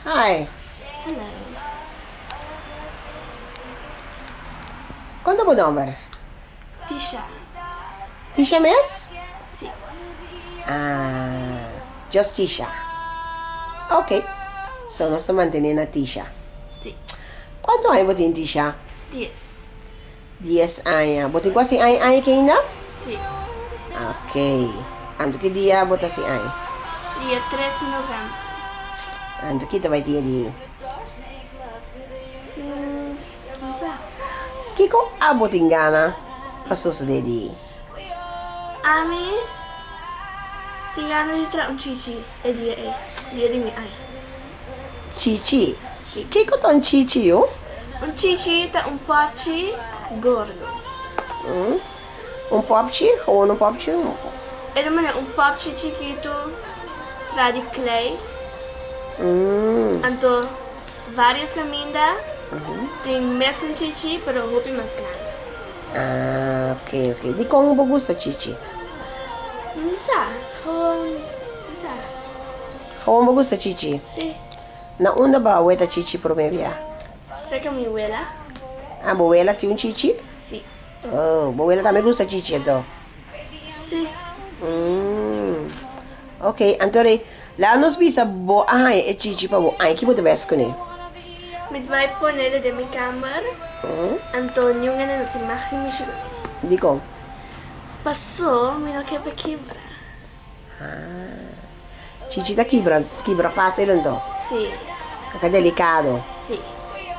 Hi. Hello. Kon ta bo nomber? Tisha. Tisha mes? Si. Ah, just Tisha. Ok. So nos ta mantené na Tisha. Si. Kuantu aña bo tin, Tisha? 10. 10 aña. Bo tin ku hasi aña aña ki ainda? Si. Ok. Anto ki dia bo ta hasi aña? Dia 3 di novèmber. Anto ki ta bai tin e dia ei? No sa. Kiko abo tin gana pa sosodé di ei? Ami tin gana di traha un chichi e dia ei, dia di mi aña. Chichi? Si. Kiko ta un chichi yu? Un chichi ta un popchi gordo. Un popchi? Gewoon un popchi? E ta manera un popchi chikitu traha di klei. Anto varios kaminda tin mesun chichi pero hopi mas grandi. Ah, ok, ok. Dikon bo gusta chichi? No sa, gewoon no sa. Gewoon bo gusta chichi? Si. Na unda bo a weta chichi prome bia? Serka mi wela. Ah, bo wela tin un chichi? Si. Oh, bo wela tambe gusta chichi anto? Si. Mm. Ok, anto rei, laga nos bisa bo a haña e chichi pa bo aña, ki bo ta bes kuné? Mi ta bai ponele den mi kamber, anto niun hende no tin mag di mishi kuné. Dikon? Paso mi no ke pa kibra. Ah. Chichi ta kibra, kibra fácil anto? Sí. Kaka delicado? Sí.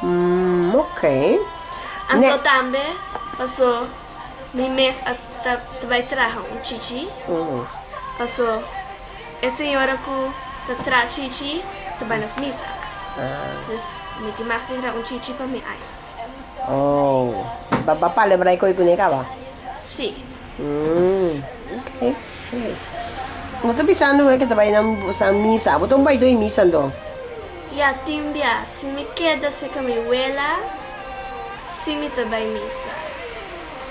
Mm, ok. Anto tambe paso mi mes a ta ta bai traha un chichi. Paso e señora ku ta traha chichi ta bai nos misa. Dus mi tin mag di traha un chichi pa mi ai. Oh, ba ba palabra e koi kuné kaba? Sí. Mm, ok, ok. Bo ta bisando e ke ta bai na sa misa. Bo ta un bai doi misa anto? Ya, tin bia. Si mi keda serka mi wela, si mi ta bai misa.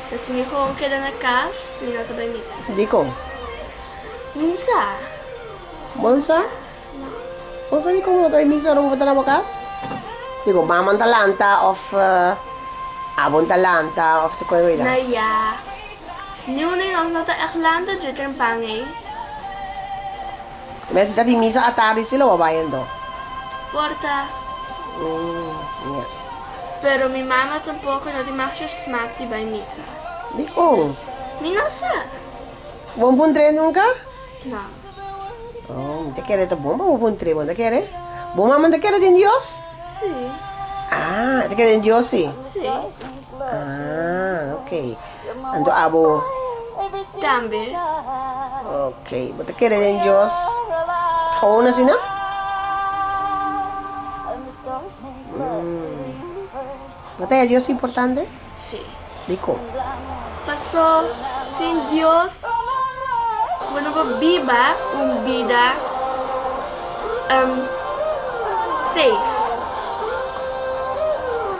Pero si mi gewoon keda na kas, mi no ta bai misa. Dikon? Mi no sa. Bo no sa? No. Bo sa dikon bo no ta bai misa ora bo ta na bo kas? Digo, mama ta lanta of abo ta lanta of ta koe Na ya. Niun di nos no ta echt lanta dje trempan ei. Mester ta tin misa atardi si lo bo bai anto? Por ta. Ya. Pero mi mama tampoco no tin masha smak di bai misa. Dikon? Mi no sa. Bo no puntr'é nunka? No. Oh, mi ta kere ta bon pa bo puntr'é, bo no ta kere? Bo mama no ta kere den Dios? Sí. Ah, e ta kere den Dios sí? Sí. Ah, ok. Anto abo? Tambe. Ok, bo ta kere den Dios gewoon asina? Bo ta haya Dios importante? Sí. Dikon? Paso sin Dios bo no por biba un bida safe.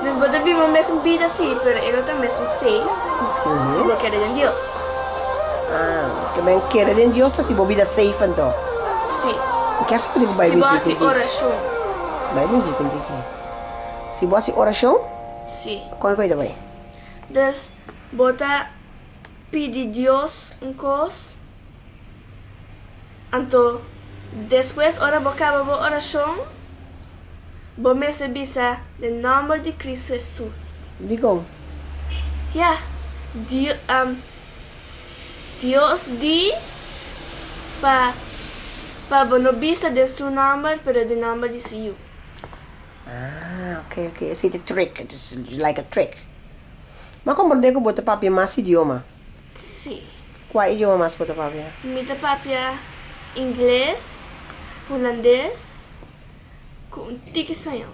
Dus bo ta biba mesun bida sí, pero e no ta mesun safe si bo kere den Dios. Ah, ke men kere den Dios ta si bo bida safe anto? Sí. Mi kier sabi ku bai Si bo muzik hasi un tiki. orashon. Bai muzik un tiki. Si bo hasi orashon? Sí. Kon ku e ta bai? Dus bo ta pidi Dios un kos, anto despues ora bo kaba bo orashon, bo mester bisa den nòmber di Kristu Hesus. Dikon? Ya, Dios di pa pa bo no bisa den su nòmber, pero den nòmber di su Yu. Ah, ok, ok. Esei ta trick. It is like a trick. M'a komprendé ku bo ta papia mas idioma. Sí. Kua idioma mas bo ta papia? Mi ta papia ingles, hulandes ku un tiki spañó.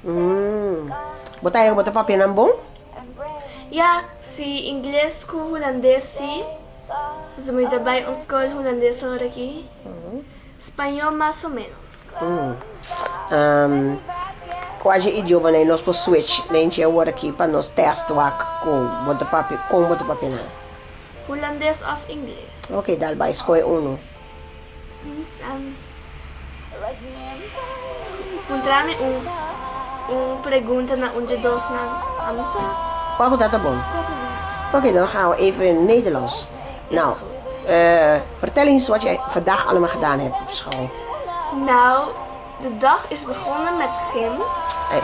Mm. Bo ta haña ku bo ta papia nan bon? Ya, sí, ingles ku hulandes sí. Pasobra mi ta bai un skol hulandes awor aki. Spañó mas o ménos. Kua dje idiomanan nos por switch den dje awor aki pa nos test wak ku bo ta papia, kon bo ta papia nan? Hulandes òf ingles. Ok, dal bai skohe unu. Puntra mi un un pregunta na un dje dosnan. Ami sa. Kua ku ta ta bon? Kua ku bon. Oké, dan gaan we even in het Nederlands. Is Nou, goed. Vertel eens wat jij vandaag allemaal gedaan hebt op school. Nou, de dag is begonnen met gym.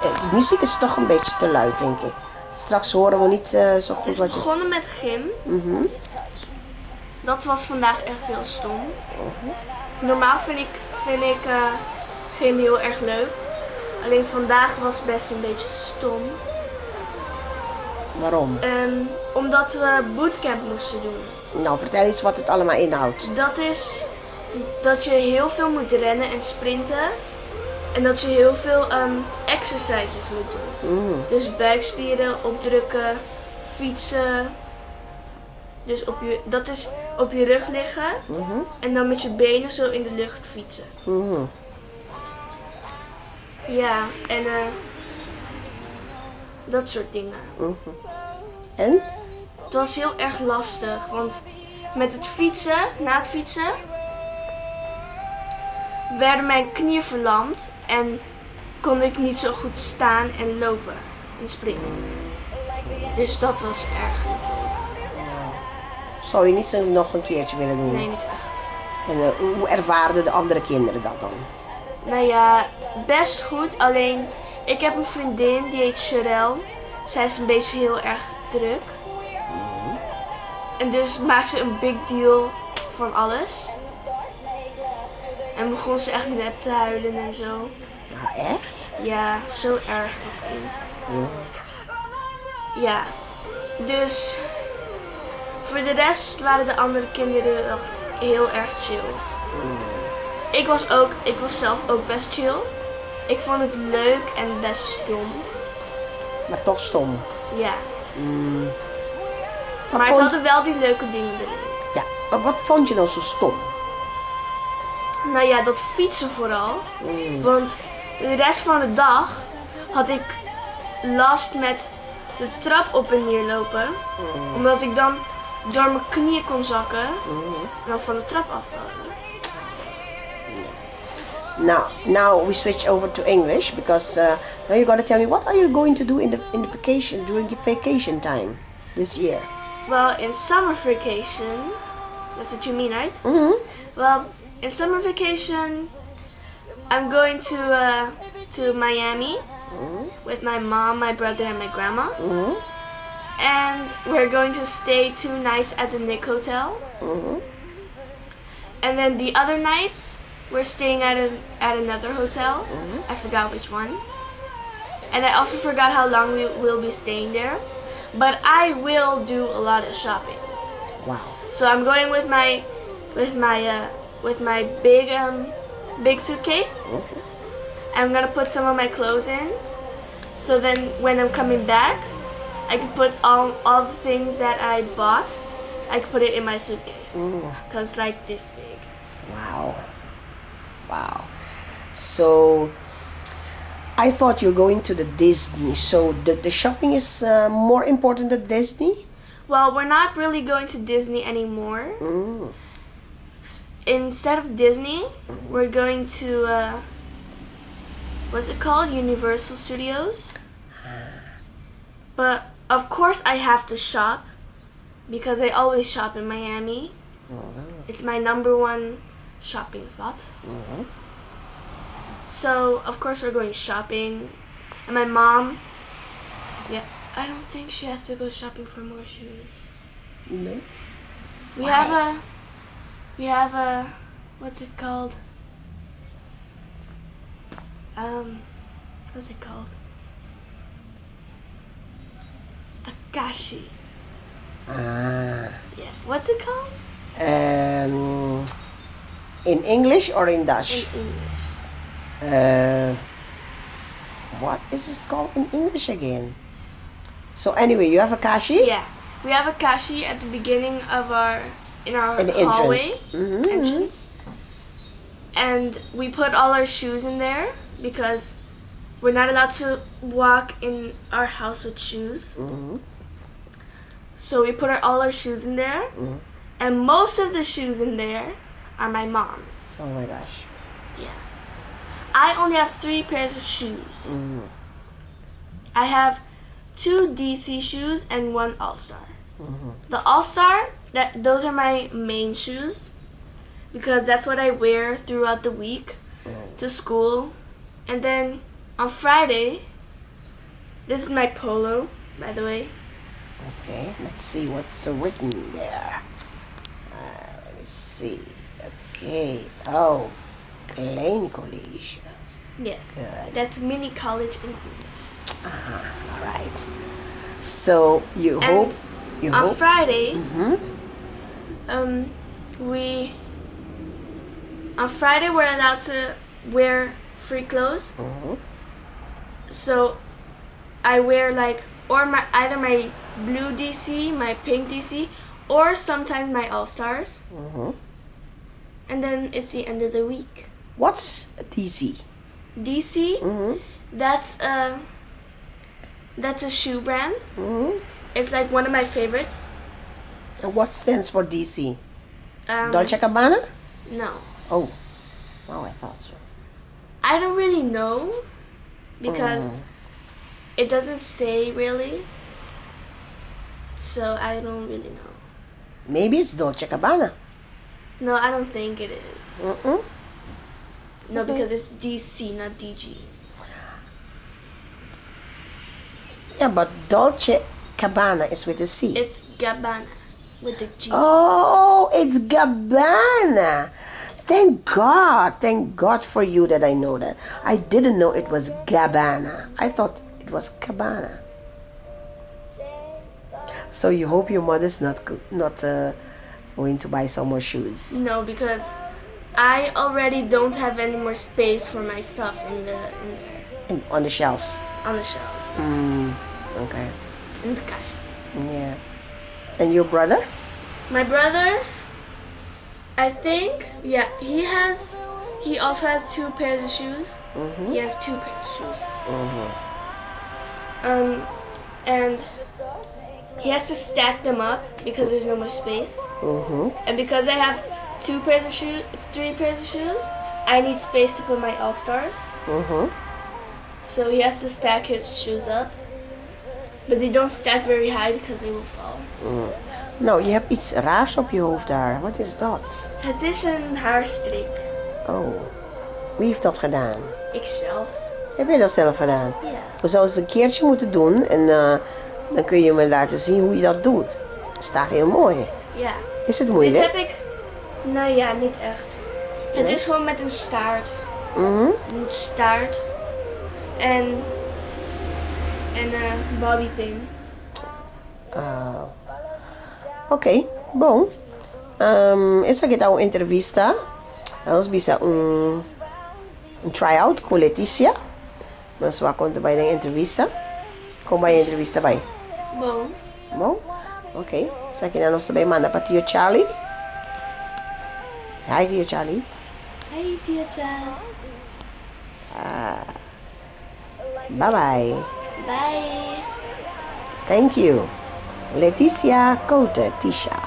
De muziek is toch een beetje te luid, denk ik. Straks horen we niet zo Het goed is wat je... begonnen met gym. Dat was vandaag echt heel stom. Normaal vind ik gym heel erg leuk. Alleen vandaag was best een beetje stom. Waarom? Omdat we bootcamp moesten doen. Nou, vertel eens wat het allemaal inhoudt. Dat is dat je heel veel moet rennen en sprinten. En dat je heel veel exercises moet doen. Dus buikspieren opdrukken, fietsen. Dus dat is op je rug liggen. En dan met je benen zo in de lucht fietsen. Ja, en dat soort dingen. En? Het was heel erg lastig, want met het fietsen, na het fietsen, werden mijn knieën verlamd en kon ik niet zo goed staan en lopen en springen. Dus dat was erg niet leuk. Zou je niet zo nog een keertje willen doen? Nee, niet echt. En hoe ervaarden de andere kinderen dat dan? Nou ja, best goed. Alleen, ik heb een vriendin die heet Sherelle. Zij is een beetje heel erg druk. En dus maakt ze een big deal van alles. En begon ze echt nep te huilen en zo. Nou, echt? Ja, zo erg dat kind. Ja, dus voor de rest waren de andere kinderen nog heel erg chill. Ik was zelf ook best chill. Ik vond het leuk en best stom. Maar toch stom. Ja, Wat maar het vond, hadden wel die leuke dingen erin. Ja, maar wat vond je dan zo stom? Nou ja, dat fietsen vooral. Want de rest van de dag had ik last met de trap op en neer lopen. Omdat ik dan door mijn knieën kon zakken en dan van de trap afvallen. Now we switch over to English because now you gotta tell me, what are you going to do in the vacation, during the vacation time this year? Well, in summer vacation, that's what you mean, right? Well, in summer vacation, I'm going to Miami with my mom, my brother, and my grandma. And we're going to stay 2 nights at the Nick Hotel. And then the other nights, we're staying at another hotel. I forgot which one. And I also forgot how long we will be staying there. But I will do a lot of shopping. So I'm going with my big suitcase. I'm gonna put some of my clothes in. So then when I'm coming back, I can put all the things that I bought. I can put it in my suitcase. 'Cause it's like this big. Wow. So I thought you're going to the Disney. So the shopping is more important than Disney? Well, we're not really going to Disney anymore. Instead of Disney, we're going to what's it called? Universal Studios. But of course, I have to shop because I always shop in Miami. It's my number one shopping spot. So of course we're going shopping, and my mom. Yeah, I don't think she has to go shopping for more shoes. No. We have a, what's it called? What's it called? A kastje. Ah. Yeah. What's it called? In English or in Dutch? In English. What is it called in English again? So anyway, you have a kastje? Yeah. We have a kastje at the beginning of our in our In the hallway entrance. Entrance. And we put all our shoes in there because we're not allowed to walk in our house with shoes. So we put all our shoes in there. And most of the shoes in there are my mom's. Oh my gosh. Yeah. I only have three pairs of shoes. I have two DC shoes and one All Star. The All Star, that those are my main shoes because that's what I wear throughout the week to school. And then on Friday, this is my polo, by the way. Okay, let's see what's written there. Let me see. Okay. Oh, Klein College. Yes. Good. That's mini college in English. All right. So you And hope you on hope. Friday, we on Friday we're allowed to wear free clothes. So I wear like or my either my blue DC, my pink DC, or sometimes my All Stars. And then it's the end of the week. What's DC? DC, that's a shoe brand. It's like one of my favorites. And what stands for DC? Dolce Gabbana? No. Oh. Oh, I thought so. I don't really know because it doesn't say really. So I don't really know. Maybe it's Dolce Gabbana. No, I don't think it is. Mm-mm. No, because it's DC, not DG. Yeah, but Dolce Gabbana is with a C. It's Gabbana with the G. Oh, it's Gabbana. Thank God. Thank God for you that I know that. I didn't know it was Gabbana. I thought it was Cabana. So you hope your mother's not going to buy some more shoes. No, because I already don't have any more space for my stuff in there. On the shelves. On the shelves. Okay. In the cash. Yeah. And your brother? My brother, I think, yeah, he also has two pairs of shoes. He has two pairs of shoes. And he has to stack them up because there's no more space. And because I have three pairs of shoes, I need space to put my All Stars. So he has to stack his shoes up. But they don't stack very high because they will fall. Nou, je hebt iets raars op je hoofd daar. Wat is dat? Het is een haarstrik. Oh, wie heeft dat gedaan? Ikzelf. Heb je dat zelf gedaan? Ja. We zouden het een keertje moeten doen en dan kun je me laten zien hoe je dat doet. Het staat heel mooi. Ja. Is het moeilijk? Dit heb ik... Nou ja, niet echt. Het is gewoon met een staart. Een staart. En een bobbypin. Oké, bom. Esaki ta un entrevista. Nos bisa un tryout ku Leticia. Nos wak kon ta bai den entrevista. Kon bai entrevista bai? Bom. Bom? Oké. Esaki nan nos ta bai manda pa Tio Charlie. Hi, Tio Charlie. Hi, Tio Charles. Bye bye. Bye. Thank you. Leticia Kote, Tisha.